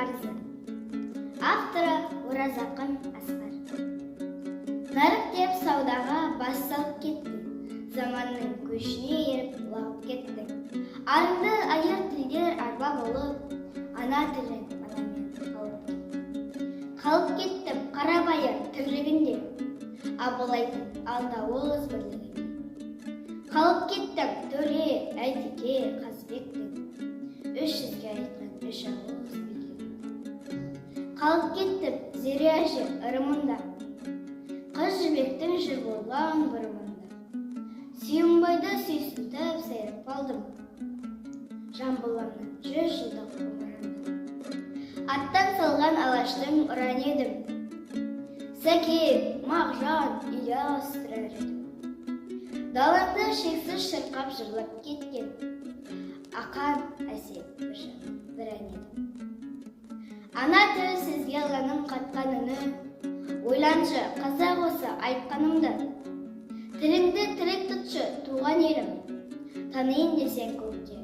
Парызы. Авторы Оразақын Асқар. Нарық деп саудаға бас салып кеттің, заманның көшіне еріп лағып кеттің. Арыңды айыр тілдер арба болып, ана тілің анамен қалып кеттің. Қалып кеттім қарабайыр тірлігінде, Абылайдың алты ауыз бірлігінде. Қалып кеттім Төре, Әйтеке, Қазыбектің 300-ге айтқан үш ауыз билігінде. Қалып кеттім Зере әже ырымында, Қыз Жібектің жыр болған бұрымында. Сүйінбайды сүйсінтіп сайрап қалдым, Жамбыламның 100 жылдық ғұмырында. Аттан салған Алаштың ұраны едім, Сәкен, Мағжан, Ильяс, Тұрар едім. Далаңды шексіз шырқап жырлап кеткен Ақан, Әсет, Біржан, бір ән едім. Ана тіл, сізге Алланың қатқан үні. Ойланшы, қазақ, осы айтқанымды. Тіліңді тірек тұтшы, туған елім. Таниын десең көкте.